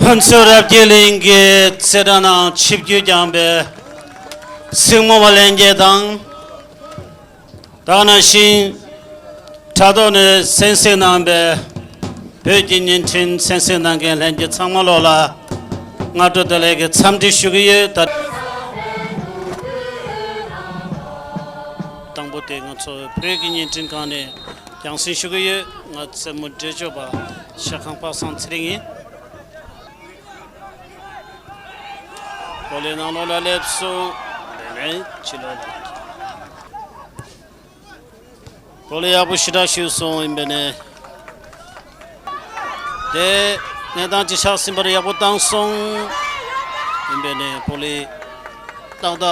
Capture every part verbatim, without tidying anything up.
ཁོ་ཚོས་རབ་རྒྱས་གླིང་གི་རྩེ་གྲས་ནང་ཆིབས་བསྒྱུར་བསྐྱངས་པའི་སྲིང་མོ་བ་ལྷན་རྒྱས་དང་། དེ་ནང་བཞིན་དྲ་ཐོག་ནས་གསན་གཟིགས་གནང་བའི་བོད་ཀྱི་བརྙན་འཕྲིན་གསན་གཟིགས་གནང་མཁན་ལྷན་རྒྱས་ཚང་མ་ལོག་ལ་སྔ་དྲོ་བདེ་ལེགས་ཀྱི་འཚམས་འདྲི་ཞུ་གི་ཡོད། ད་དང་པོ་དེ་ང་ཚོ་བོད་ཀྱི་བརྙན་འཕྲིན་ཁང་ནས་རྒྱང་སྲིང་ཞུ་གི་ཡོད། ང་རྩེད་མོ་འགྲེལ་བརྗོད་པ་ཤ་ཁང་པ་སངས་ཚེ་རིང་ཡིན། གོ་ལའི་ནང་ལོགས་ལ་སླེབས་སོང་། དེ་ནས་ཕྱི་ལོགས་ལ། གོ་ལ་ཡག་པོ་ཞེ་དྲག་ཞུས་སོང་། ཡིན་པས་ནས་དེ་གནས་སྟངས་ཅིག་ཆགས་ཟིན་པར་ཡག་པོ་བཏང་སོང་། ཡིན་པས་ནས་གོ་ལ་ཏག་ཏག་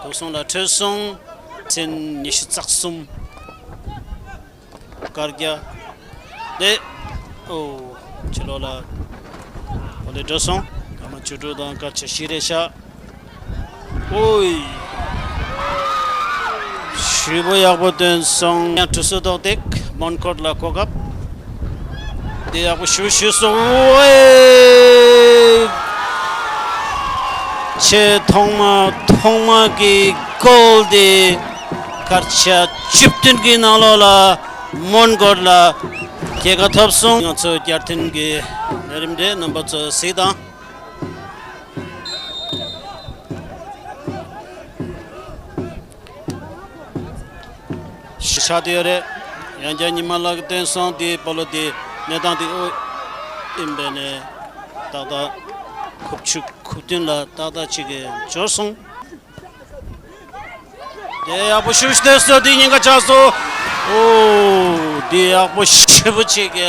གོ་སོང་ལ་འཕྲོད་སོང་། ཚན་ཉི་ཤུ་རྩ་གསུམ། དཀར་རྒྱ། དེ། ཨོ། ཕྱི་ལོགས་ལ། གོ་ལ་འགྲོ་སོང་། སྐར་མ་བཅུ་དྲུག་དང་སྐར་ཆ་བཞི་རེད་ཤག་ཨོའི། ཞེ་པོ་ཡག་པོ་བཏོན་སོང་། ཡང་གྲུ་གསོལ་ཐོག་སྟེགས་མོན་གྷོ་ལ་གོ་སྐབས། དེ་ཡག་པོ་ཞེ་པོ་ཞུས་སོང་། ཨོའི། ཆེས་ཐོག་མ་ཐོག་མ་གི་གོལ་དེ་སྐར་ཆ་བཅུ་བདུན་གྱི་ནང་ལོགས་ལ་མོན་གྷོ་ལ་རྒྱལ་ཁ་ཐོབ་སོང་། ང་ཚོ་རྒྱལ་ཐོན་གྱི་ལས་རིམ་དེ་རྣམ་པ་ཚོ་གཟིགས་དང་། ཤ་དེ་ཡོད་རེད། ཡང་བསྐྱར་ཉི་མ་ལགས་ཀྱིས་བསྟན་སོང་། དེའི་སྤོ་ལོ་དེ་གནས་སྟངས་དེ་ཨོ་ཡིན་པས་ནས་ཏག་ཏག་ཁུག་ཆུ་ཁུག་བདུན་ལ་ཏག་ཏག་ཅིག་གི་འབྱོར་སོང་། དེ་ཡག་པོ་ཞེ་པོ་ཞིག་བསྟན་སོང་། དེ་ཉེན་ཁ་ཆགས་སོང་། ཨོ། དེ་ཡག་པོ་ཞེ་པོ་ཅིག་གི་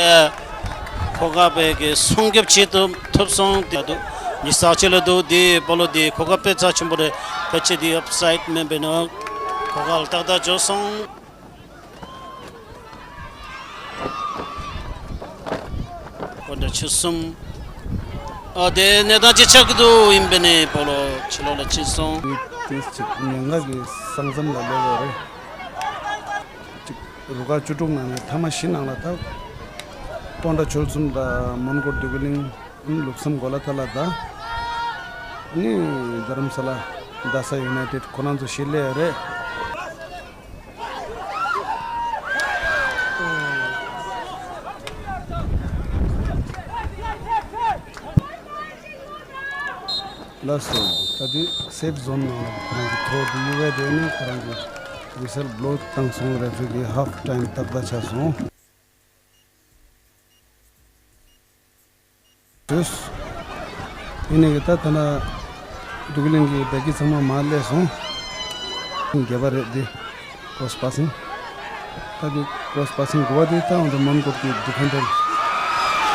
གོ་སྐབས་དེ་གི་སྲུང་སྐྱོབ་བྱེད་ཐུབ་ཐུབ་སོང་། དེ་འདུག་ཉི་ཤུ་རྩ་གཅིག་ལ་འདུག་དེ་སྤོ་ལོ་དེ་གོ་སྐབས་དཔེ་རྩ་ཆེན་པོ་རེད། ཕལ་ཆེར་དེ་ཨོཕ་སའིད་མིན་པས་ན་གོ་སྐབས་ལ་ཏག་ཏག་འབྱོར་སོང་། སྤོ་ལོ་ཆུ་གསུམ། ཨ་དེ་གནས་སྟངས་ཅིག་ཆགས་ཀྱི་འདུག་ཡིན་པས་ནས་སྤོ་ལོ་ཕྱི་ལོགས་ལ་ཕྱིན་སོང་། དེ་ཅིག་ཉེན་ཁ་གི་ས་མཚམས་ལ་སླེབས་ཡོད་རེད། ཅིག་རུ་ཁག་བཅུ་དྲུག་ནང་ནས་ཐ་མ་བཞི་ནང་ལ་ད་སྤོན་ཊ་ཆོལ་གསུམ་དང་མོན་གྷོ་འདོད་རྒུ་གླིང་། ལུགས་བསམ་གོ་ལ་ཐ་ལ་དང་། ནི་རྡ་རམ་ས་ལ་རྡ་ས་ཡུ་ནའི་ཊེཌ་ཁོ་རང་ཚོ་བཞི་སླེབས་ཡོད་རེད། ལགས་སོ། ད་དུས་སེབ་ཛོན་ནང་ལ་ཁོ་རང་གི་ཐོག་ཏུ་ཡུ་ཝེ་དེ་ནི་ཁོ་རང་གི་ཝི་སལ་བློ་བཏང་སོང་། རེ་ཕི་རི་གི་ཧབ་ཊའིམ་ཏག་ཏག་ཆགས་སོང་། ཡོད། ཡིན་ནའི་གི་ད་ཐ་ན་འདོད་རྒུ་གླིང་གི་བདག་སྐྱིད་ཚང་མ་མར་སླེབས་སོང་། བརྒྱད་པ་རེད་འདི། ཀོ་སི་པ་སིན། ད་འདི་ཀོ་སི་པ་སིན་དགུ་པ་དེ་ད་འོན་ཏེ་མོན་གྷོ་གི་ཌི་ཕེན་ཌར།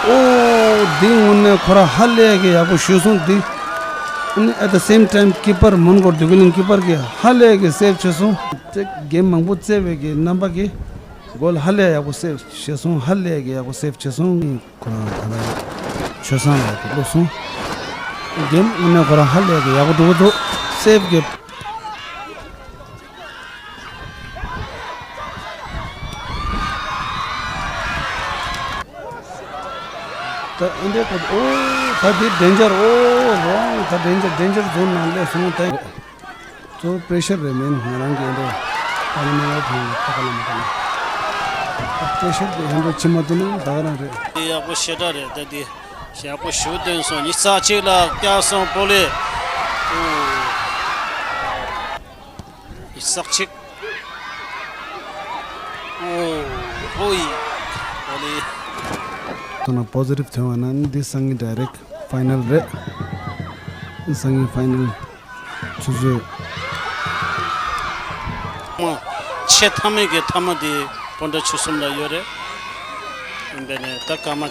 ཨོ། འདི་དངོས་གནས་ཁོ་ར་ཧ་ལས་གི་ཡག་པོ་ཞུས་སོང་འདི། ཨ་ནི་at the same time ཀི་པར་མོན་གྷོ་འདོད་རྒུ་གླིང་ཀི་པར་གི་ཧ་ལས་གི་སེབ་བྱས་སོང་། ཏེ་གེམ་མང་པོ་རྩེ་བའི་གི་རྣམ་པ་གི་གོལ་ཧ་ལས་ཡག་པོ་སེབ་བྱས་སོང་། ཧ་ལས་གི་ཡག་པོ་སེབ་བྱས་སོང་། ཁོ་རང་ད་ལྟ་ཆོས་བཟང་ལགས་ཀྱིས་བླུགས་སོང་། གེམ་དངོས་གནས་ཁོ་རང་ཧ་ལས་ཀྱི་ཡག་པོ་འགྲོ་གི་འདུག་སེབ་ཀྱི། ད་ཨེ་འདྲའི་ཁོ་ཨོ་ད་འདི་ཌེན་ཇར། ཨོ་རོང་ད་ཌེན་ཇར། ཌེན་ཇར་ཛོན་ནང་སླེབས་སོང་། ད། གཙོ་བོ་པེ་རེ་ཤར་རེད། མིན་ང་རང་གི་འགྲོ་ད་ག་ནང་ལ་ཕན་ལ་ད་ག་ལ་མ་ཐོན། པེ་རེ་ཤར་དེ་ཧན་རོ་ཕྱི་མ་ཐོན་ན་ད་ག་རང་རེད། དེ་ཡག་པོ་ཞེ་དྲག་རེད། ད་དེ་ཡག་པོ་ཞུ་བཏོན་སོང་། ཉི་ཤུ་རྩ་གཅིག་ལ་བཀྱག་སོང་སྤོ་ལོ། ཉི་ཤུ་རྩ་གཅིག་ཨོ་ཧོ་ཡི་སྤོ་ལོ། ཐོན་ན་པོ་ཟི་ཊིབ་ཐོན་པ་ན་འདི་སང་ཉིན་ཌའི་རེག་ཕའི་ནལ་རེད། སང་ཉིན་ཕའི་ནལ། ཆུ་ཚོད། མ། ཆེས་མཐའ་མའི་གི་མཐའ་མ་དེ་སྤོན་ཊ་ཆུ་གསུམ་ལ་ཡོད་རེད། ཡིན་པས་ནས་ད་སྐར་མ།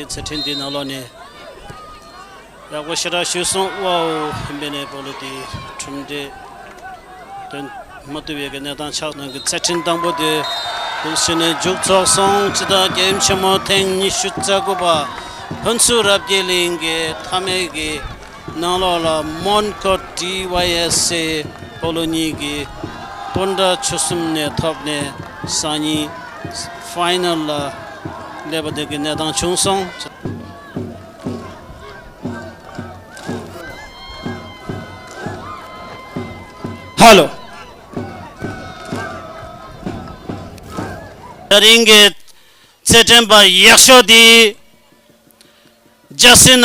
དེ་ཚེ་ཕྲན་འདི་ནང་ལོགས་ནས་ཡག་པོ་ཞེ་དྲག་ཞུས་སོང་། ཝའོ། ཧིན་པེ་ནས་སྤོ་ལོ་དེ་གྲུབ་འབྲས་ ཐོན་མ་ཐུབ་པའི་གི་གནས་སྟངས་ཆགས་གནང་གི་རྩེད་འགྲན་དང་པོ་དེ་འདུག་སེ་ནས་མཇུག་རྫོགས་སོང་། སྤྱི་བཏང་རྒྱལ་ཡུམ་ཆེན་མོ་ཐེངས་ཉི་ཤུ་རྩ་དགུ་པ་ཕུན་ཚོགས་རབ་རྒྱས་གླིང་གི་མཐའ་མའི་གི་ནང་ལོགས་ལ་མོན་གྷོ་ཌི་ཝའི་ཨེས་ཨེ་སྤོ་ལོ་གཉིས་ཀྱི་སྤུན་ཟླ་ཆུ་གསུམ་ནས་ཐོབ་ནས་སང་ཉིན་ཕའི་ནལ་ལ་སླེབས་པ་དེ་གི་གནས་སྟངས་བྱུང་སོང་། ཧ་ལོ། ད་རིང་གི་རྩེད་འགྲན་པ་ཡག་ཤོས་དེ་Jersey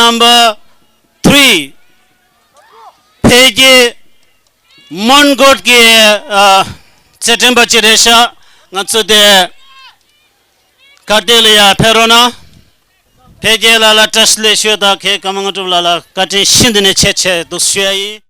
number three འཕེལ་རྒྱས་མོན་གྷོ་གི་ཨ་རྩེད་འགྲན་པ་ཅིག་རེད་ཤག་ང་ཚོ་དེ་གར་སྟེགས་ལ་ཡར་ཕེབས་རོགས་གནང་། འཕེལ་རྒྱས་ལགས་ལ་བཀྲ་ཤིས་བདེ་ལེགས་ཞུ་དང་། ཁྱེད་ཀརྨ་དངོས་གྲུབ་ལགས་ལ་བཀའ་དྲིན་ཤིན་ཏུ་ནས་ཆེ་ཆེ་འདུག་ཞུ་ཡ་ཡིན།